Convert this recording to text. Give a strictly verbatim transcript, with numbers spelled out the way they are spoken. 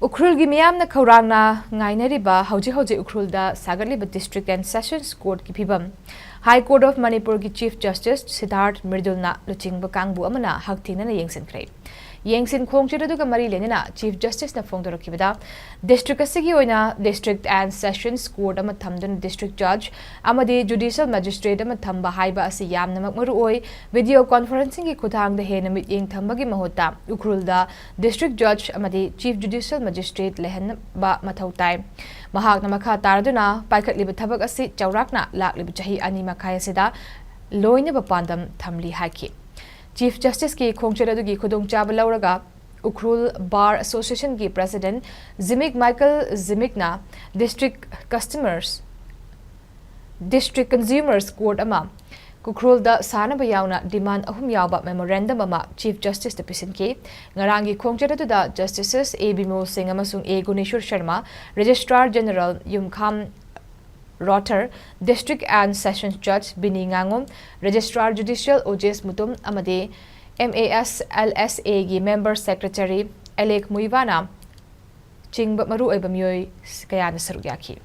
ꯎꯈ꯭ꯔꯨꯜꯒꯤ ꯃꯤꯌꯥꯝꯅ ꯈꯧꯔꯥꯡꯅ ꯉꯥꯏꯅꯔꯤꯕ ꯍꯧꯖꯤꯛ ꯍꯧꯖꯤꯛ ꯎꯈ꯭ꯔꯨꯜꯗ ꯁꯥꯒꯠꯂꯤꯕ District and Sessions Courtꯀꯤ ꯐꯤꯕꯝ, High Court of ꯃꯅꯤꯄꯨꯔꯒꯤ Chief Justice ꯁꯤꯗꯥꯔꯊ ꯃ꯭ꯔꯤꯗꯨꯜꯅ ꯂꯨꯆꯤꯡꯕ ꯀꯥꯡꯕꯨ ꯑꯃꯅ ꯍꯛꯊꯦꯡꯅꯅ ꯌꯦꯡꯁꯤꯟꯈ꯭ꯔꯦ꯫ ꯌꯦꯡꯁꯤꯟ ꯈꯣꯡꯆꯠ ꯑꯗꯨꯒ ꯃꯔꯤ ꯂꯩꯅꯅ Chief Justiceꯅ ꯐꯣꯡꯗꯣꯔꯛꯈꯤꯕꯗ, District ꯑꯁꯤꯒꯤ ꯑꯣꯏꯅ District and Sessions Court ꯑꯃ ꯊꯝꯗꯨꯅ District Judge ꯑꯃꯗꯤ Judicial Magistrate ꯑꯃ ꯊꯝꯕ ꯍꯥꯏꯕ ꯑꯁꯤ ꯌꯥꯝꯅꯃꯛ ꯃꯔꯨꯑꯣꯏ꯫ Video conferencingꯒꯤ ꯈꯨꯠꯊꯥꯡꯗ ꯍꯦꯟꯅ ꯃꯤꯠꯌꯦꯡ ꯊꯝꯕꯒꯤ ꯃꯍꯨꯠꯇ ꯎꯈ꯭ꯔꯨꯜꯗ District Judge ꯑꯃꯗꯤ Chief Judicial Magistrate ꯂꯩꯍꯟꯕ ꯃꯊꯧ ꯇꯥꯏ꯫ ꯃꯍꯥꯛꯅ ꯃꯈꯥ ꯇꯥꯔꯗꯨꯅ ꯄꯥꯏꯈꯠꯂꯤꯕ ꯊꯕꯛ ꯑꯁꯤ ꯆꯥꯎꯔꯥꯛꯅ ꯂꯥꯛꯂꯤꯕ ꯆꯍꯤ ꯑꯅꯤ ꯃꯈꯥꯏ ꯑꯁꯤꯗ ꯂꯣꯏꯅꯕ ꯄꯥꯟꯗꯝ ꯊꯝꯂꯤ ꯍꯥꯏꯈꯤ꯫ Chief Justiceꯀꯤ ꯈꯣꯡꯆꯠ ꯑꯗꯨꯒꯤ ꯈꯨꯗꯣꯡꯆꯥꯕ ꯂꯧꯔꯒ ꯎꯈ꯭ꯔꯨꯜ Bar Associationꯒꯤ President ꯖꯤꯃꯤꯛ ꯃꯥꯏꯀꯦꯜ ꯖꯤꯃꯤꯛꯅ District Customers District Consumers Court ꯑꯃ ꯎꯈ꯭ꯔꯨꯜꯗ ꯁꯥꯅꯕ ꯌꯥꯎꯅ demand ꯑꯍꯨꯝ ꯌꯥꯎꯕ memorandum ꯑꯃ Chief Justiceꯇ ꯄꯤꯁꯤꯟꯈꯤ꯫ ꯉꯔꯥꯡꯒꯤ ꯈꯣꯡꯆꯠ ꯑꯗꯨꯗ Justices A ꯕꯤꯃꯣꯜ ꯁꯤꯡ ꯑꯃꯁꯨꯡ A ꯒꯨꯅꯦꯁ꯭ꯋꯔ Sharma, Registrar General ꯌꯨꯝꯈꯥꯝ ꯔꯣꯊꯔ, District and Sessions Judge ꯕꯤꯅꯤ ꯉꯥꯉꯣꯝ, Registrar Judicial ꯑꯣꯖꯦꯁ Mutum ꯑꯃꯗꯤ MASLSAꯒꯤ Member Secretary ꯑꯦꯂꯦꯛ ꯃꯨꯏꯕꯥꯅ ꯆꯤꯡꯕ ꯃꯔꯨꯑꯣꯏꯕ ꯃꯤꯑꯣꯏ ꯀꯌꯥꯅ ꯁꯔꯨꯛ ꯌꯥꯈꯤ꯫